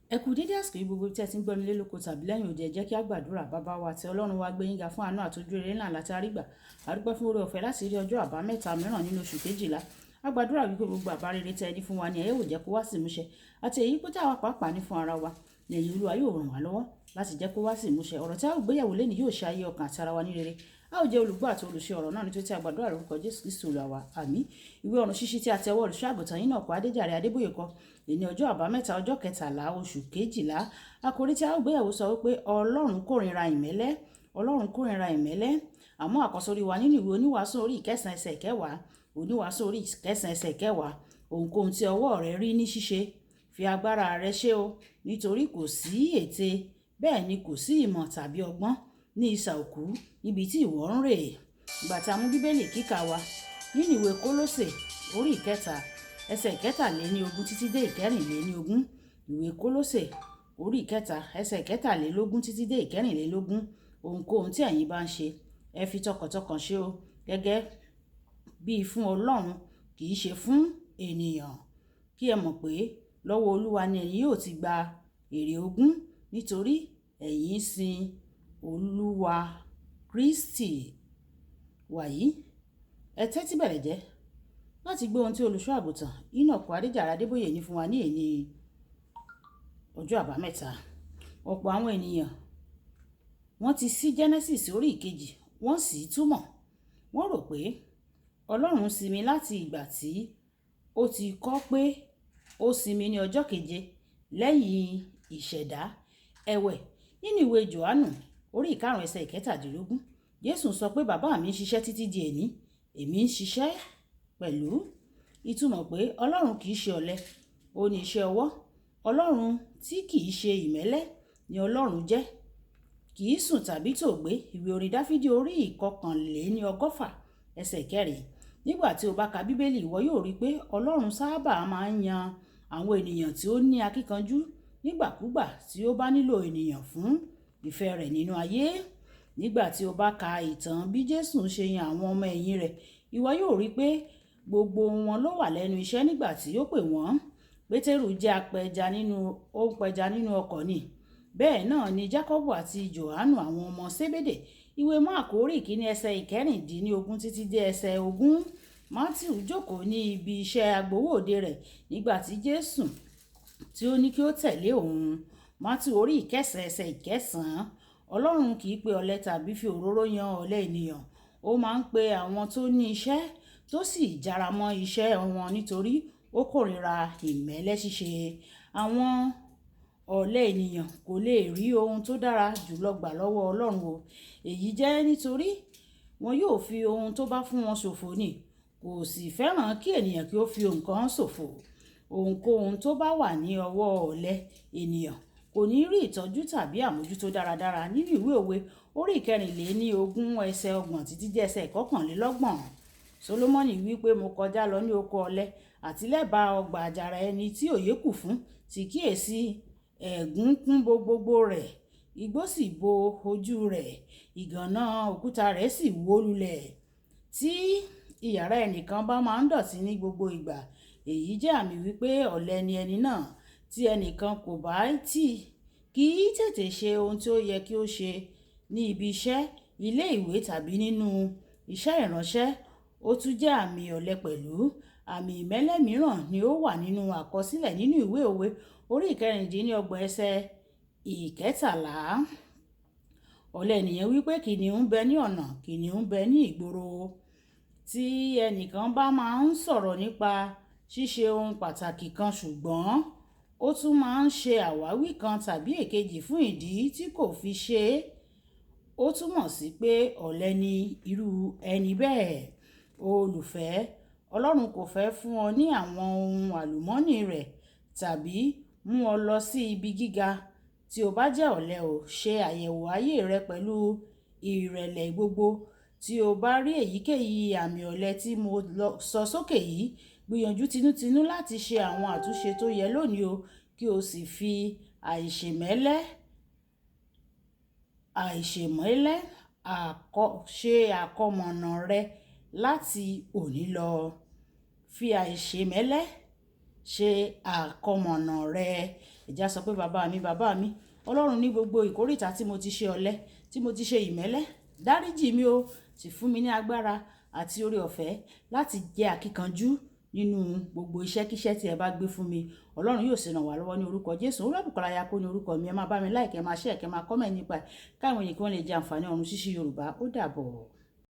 Ẹ kú dédé àsìkò yìí gbogbo tí ẹ ti ń gbọ́ mi lé lóko tàbí lẹ́yìn òde. Ẹ jẹ́ kí a gbàdúrà. Bàbá wa àti Ọlọ́run wa, gbé yín ga fún àánú àtọ́jú rere ńlá láti àrígbà. A dúpẹ́ fún oore ọ̀fẹ́ láti rí ọjọ́ àbámẹ́ta mìíràn nínú oṣù kejìlá. A gbàdúrà wípé gbogbo àbá rere tí ẹ ní fún wa ní ẹ yóò jẹ́ kó wá sí ìmúṣẹ, àti èyí pé tí àwa pàápàá ní fún ara wa ní ẹ̀yin Olúwa yóò ràn wá lọ́wọ́ láti jẹ́ kó wá sí ìmúṣẹ. Ọ̀rọ̀ tí a ó gbéyẹ̀wò lénìí yóò ṣe ayé ọkàn àti ara wa ní rere. A ó jẹ́ olùgbọ́ àti olùṣe ọ̀rọ̀ náà nítorí tí a gbàdúrà lórúkọ Jésù Kristi Olúwa wa. Àmín. Ìwé ọ̀run ṣíṣí tí a tẹwọ́ olùṣọ́ àgùntàn yín náà kọ Adéjàre Adébóyè kọ. Èní ọjọ́ àbámẹ́ta, ọjọ́ 13 oṣù kejìlá. Àkòrí tí a ó gbéyẹ̀wò sọ wípé Ọlọ́run kórìíra ìmẹ́lẹ́. Ọlọ́run kórìíra ìmẹ́lẹ́. Àmọ́ àkọ́sórí wa nínú ìwé Oníwàásù orí ìkẹsàn ẹsẹ̀ ìkẹwàá. Oníwàásù orí ìkẹsàn ẹsẹ̀ ìkẹwàá. Ohunkóhun tí ọwọ́ rẹ rí ní ṣíṣe, fi agbára rẹ ṣe o, nítorí kò sí ète, bẹ́ẹ̀ ni kò sí ìmọ̀ tàbí ọgbọ́n ní isà òkú níbi tí ìwọ ń rè. Ìgbà tí a mú Bíbélì kíkà wa nínú ìwé Kólósè orí ìkẹta ẹsẹ̀ 23 títí dé 24. Ìwé Kólósè orí ìkẹta ẹsẹ̀ 23 títí dé 24. Ohunkóhun tí ẹ̀yin bá ń ṣe, ẹ fi tọkàntọkàn ṣe o, gẹ́gẹ́ bí fún Ọlọ́run, kì í ṣe fún ènìyàn. Kí ẹ mọ̀ pé lọ́wọ́ Olúwa ni ẹ̀yin yóò ti gba èrè ogún, nítorí ẹ̀yin ń sin Olúwa Kristi. Wàyí, ẹ tẹ́tí bẹ̀rẹ̀ jẹ́ láti gbọ́ ohun tí olùṣọ́ àgùntàn Enoch Adéjàre Adébóyè ní fún wa ní èní ọjọ́ àbámẹ́ta. Ọ̀pọ̀ àwọn ènìyàn wọ́n ti ṣí Genesis orí ìkejì, wọ́n sì túmọ̀. Wọ́n rò pé Ọlọ́run sinmi láti ìgbà tí ó ti kọ́ pé ó sinmi ní ọjọ́ keje lẹ́yìn ìṣẹ̀dá. Ẹ̀wẹ̀, nínú ìwé Jòhánù orí ìkarùn ẹsẹ̀ 17, Jésù sọ pé bàbá mi ń ṣiṣẹ́ títí di èní, èmi ń ṣiṣẹ́ pẹ̀lú. Ìtumọ̀ pé Ọlọ́run kì í ṣe ọ̀lẹ, ó ní iṣẹ́ ọwọ́. Ọlọ́run tí kì í ṣe ìmẹ́lẹ́ ni Ọlọ́run jẹ́. Kì í sùn tàbí tòògbé. Ìwé orin Dáfídì orí 141 ẹsẹ̀ 4. Nígbà tí o bá ka Bíbélì, ìwọ yóò rí pé Ọlọ́run sábà máa ń yan àwọn ènìyàn tí ó ní akíkanjú nígbàkúgbà tí ó bá nílò ènìyàn fún ìfẹ́ rẹ̀ nínú ayé. Nígbà tí o bá ka ìtàn bí Jésù ṣe yan àwọn ọmọ ẹ̀yìn rẹ̀, ìwọ yóò rí pé gbogbo wọn ló wà lẹ́nu iṣẹ́ nígbà tí ó pè wọ́n. Pétérù jẹ́ apẹja nínú, ó ń pẹja nínú ọkọ̀ ni. Bẹ́ẹ̀ náà ni Jákọ́bù àti Jòhánù àwọn ọmọ Sébédè. Ìwé Máàkù orí ìkíní ẹsẹ̀ 16 títí dé ẹsẹ̀ 20. Mátíù jókòó ní ibi iṣẹ́ agbowó òde rẹ̀ nígbà tí Jésù tí ó ní kí ó tẹ̀lé òun. Mátíù orí ìkẹsàn ẹsẹ̀ 9. Ọlọ́run kì í pe ọ̀lẹ tàbí fi òróró yan ọ̀lẹ ènìyàn. Ó máa ń pe àwọn tó ní iṣẹ́ tó sì jára mọ́ iṣẹ́ wọn nítorí ó kórìíra ìmẹ́lẹ́ ṣíṣe. Àwọn ọ̀lẹ ènìyàn kò lè rí ohun tó dára jùlọ gbà lọ́wọ́ Ọlọ́run o. Èyí jẹ́ nítorí wọn yóò fi ohun tó bá fún wọn ṣòfò ni. Kò sì fẹ́ràn kí ènìyàn kí ó fi nǹkan ṣòfò. Ohunkóhun tó bá wà ní ọwọ́ ọ̀lẹ ènìyàn kò ní rí ìtọ́jú tàbí àmójútó dáradára. Nínú ìwé òwe orí 24 ẹsẹ̀ 30 títí dé ẹsẹ̀ 29. Solomoni wí pé mo kọjá lọ ní oko ọ̀lẹ àti lẹ́bàá ọgbà àjàrà ẹni tí òye kù fún, sì kíyèsi ẹ̀gún kún bo gbogbo rẹ̀, igbó sì bo ojú rẹ̀, ìgànná òkúta rẹ̀ sì wó lulẹ̀. Tí ìyàrá ẹnìkan bá máa ń dọ̀tí ní gbogbo ìgbà, èyí jẹ́ àmì wípé ọ̀lẹ ni ẹni náà. Tí ẹnìkan kò bá tí kì í tètè ṣe ohun tí ó yẹ kí ó ṣe ní ibi iṣẹ́, ilé ìwé tàbí nínú iṣẹ́ ìránṣẹ́, ó tún jẹ́ àmì ọ̀lẹ pẹ̀lú. Àmì ìmẹ́lẹ́ mìíràn ni ó wà nínú àkọsílẹ̀ nínú ìwé òwe orí 26 ẹsẹ̀ 13. Ọ̀lẹ ènìyàn wí pé kìnnìún ń bẹ ní ọ̀nà, kìnnìún ń bẹ ní ìgboro. Tí ẹnìkan bá máa ń sọ̀rọ̀ nípa ṣíṣe ohun pàtàkì kan ṣùgbọ́n ó tún máa ń ṣe àwáwí kan tàbí èkejì fún ìdí tí kò fi ṣe é, ó túmọ̀ sí pé ọ̀lẹ ni irú ẹni bẹ́ẹ̀. Olùfẹ́, Ọlọ́run kò fẹ́ fún ọ ní àwọn ohun àlùmọ́nì rẹ̀ tàbí mú ọ lọ sí ibi gíga. Tí o bá jẹ́ ọ̀lẹ o, ṣe àyẹ̀wò ayé rẹ pẹ̀lú ìrẹ̀lẹ̀ gbogbo. Tí o bá rí èyíkéyìí àmì ọ̀lẹ tí mo sọ sókè yìí, gbìyànjú tinútinú láti ṣe àwọn àtúnṣe tó yẹ lónìí o, kí o sì fi àìṣèmẹ́lẹ́ ṣe àkọmọ̀nà rẹ láti òní lọ. Fi àìṣèmẹ́lẹ́ ṣe àkọmọ̀nà rẹ. Ẹ jẹ́ á sọ pé, bàbá mi, bàbá mi, Ọlọ́run, ní gbogbo ìkóríta tí mo ti ṣe ọ̀lẹ, tí mo ti ṣe ìmẹ́lẹ́, dáríjì mi o, sì fún mi ní agbára àti oore ọ̀fẹ́ láti jẹ́ akíkanjú nínú gbogbo iṣẹ́kíṣẹ́ tí ẹ bá gbé fún mi. Ọlọ́run yóò sì ràn wá lọ́wọ́ ní orúkọ Jésù. Olúwabùkọ́lá Ayako ní orúkọ mi. Ẹ máa bá mi like, ẹ máa share, kẹ́ máa comment nípa ẹ̀, káwọn èèyàn kí wọ́n lè jẹ àǹfààní Ọ̀run Ṣíṣí Yorùbá. Ó dàbọ̀.